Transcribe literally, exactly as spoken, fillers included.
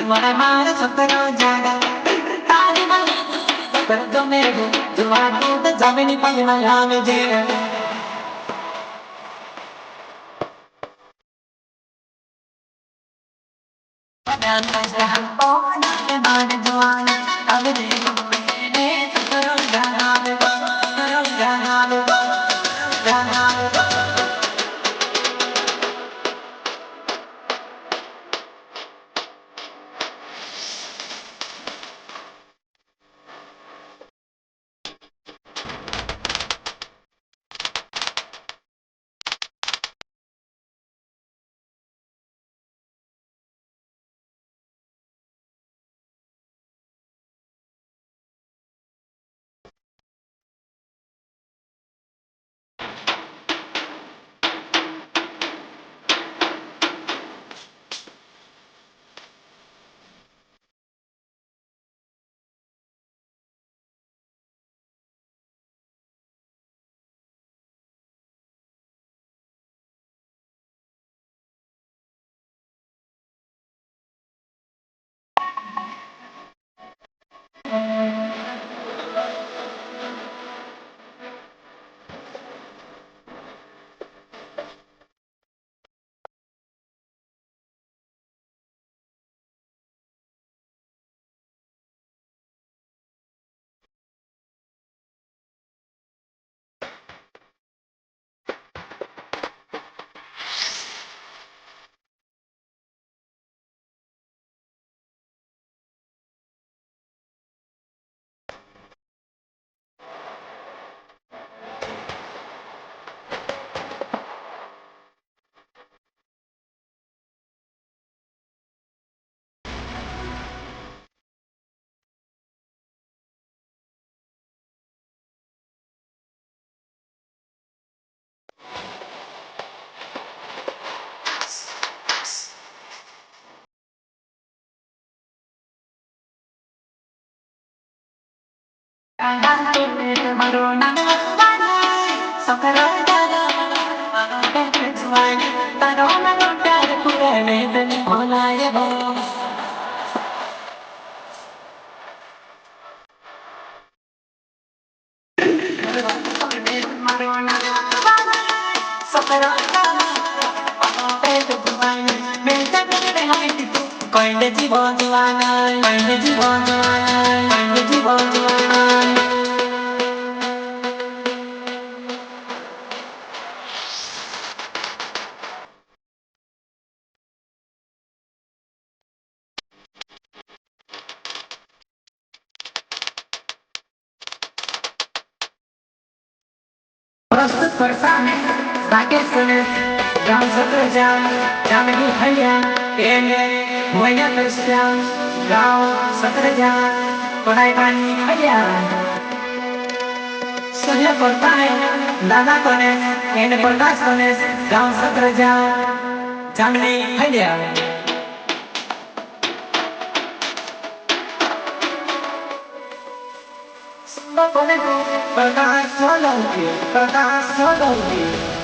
मार मार सतरो जागा, तारी मार सतरो मेरे को, जुआ को तो जमीन पर ना आवे जे। प्रस्तुत करता है राकेश गणेश, गांव सतरजा, जामनी हलिया, एने भैया कृष्णा, गांव सतरजा, कोडाई पानी हलिया। सहयोग करता है दादा गणेश, एने प्रकाश गणेश, गांव सतरजा, जामनी हलिया। प्रकाश सोलंकी, प्रकाश सोलंकी।